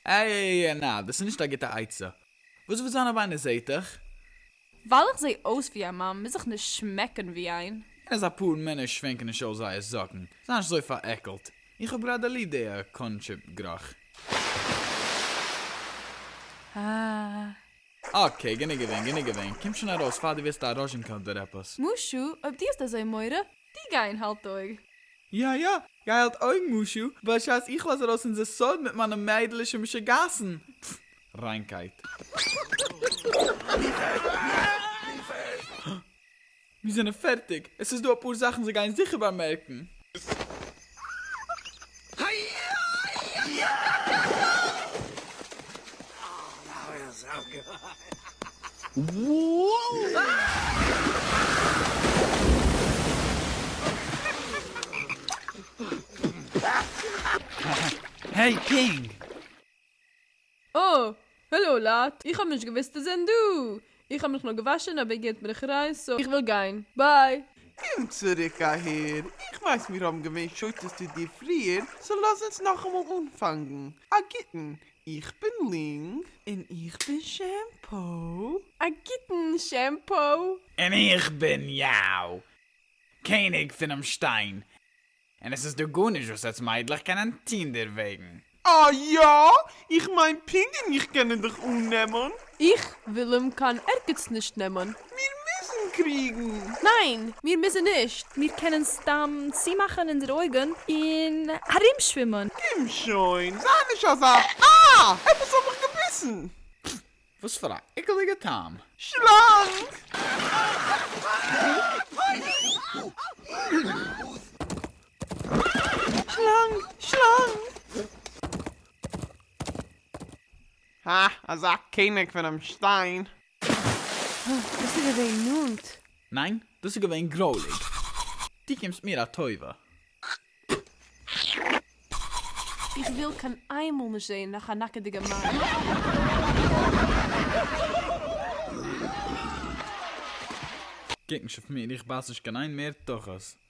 איי איי איי נא, דאס איז נישט א גוטע עצה. וואס וועט זיין אויב איינער זעהט דיך? ווייל איך זעה אויס ווי א מאן מוז איך נישט שמעקן ווי איין. און אז אפאר מענער שווענקן נישט אויס זייער זאקן, זיי נישט אזוי פארעקלט. איך האב גראדע ליב די corn chip גערוך. אה. okay, גענוג געווען, גענוג געווען, קום שוין ארויס פאר דו ווערסט א ראזשינקע אדער עפעס. משו, אויב דו האסט אזוי מורא, דו גיי און האלט אויג. יא יא, גיי האלט אויג משו, בשעת איך לאז ארויס אונזער סוד מיט מיינע מיידלישע משוגעת'ן. פפ, ריינקייט. מיר זענען פערטיג, עס איז דא אפאר זאכן זיי גייען זיכער באמערקן. העי פינג! אה! העלא לייט! איך האב נישט געוואוסט איר זענט דא! איך האב מיך נאר געוואשן אבער גוט בין איך ריין so איך וויל גיין. Bye! קום צוריק אהער, איך ווייס מיר האבן געווען שותות צו דיר פריער, so לאז אונז נאכאמאל אנפאנגן. א גוטן, איך בין לינג. און איך בין שעמפא. א גוטן שעמפא. און איך בין יאו, קעניג פונעם שטיין, און עס איז דא גארנישט וואס עטס מיידלעך קענען טוהן דערוועגן. אה יא? איך מיין פונקט און איך קענען דיך אננעמען. איך וויל אים קיין ערגעץ נישט נעמען. מיר מוזן קריגן. ניין, מיר מוזן נישט. מיר קענען סתם צומאכן אונזערע אויגן און ארומשווימען. קום שוין, זיי נישט אזא. אה! עפעס האט מיך געביסן. פפ, וואס פאר א עקעלדיגע טעם. שלאנג! שלאנג! שלאנג! הא, אזא קעניג פונעם שטיין. דאס איז געווען נאנט. ניין, דאס איז געווען גרויליג. דו קומסט מיר א טובה. איך וויל קיין איינמאל נישט זעהן נאך א נאקעדיגע מאן. קוק נישט אויף מיר, איך בייס נישט קיין איין מער תחת.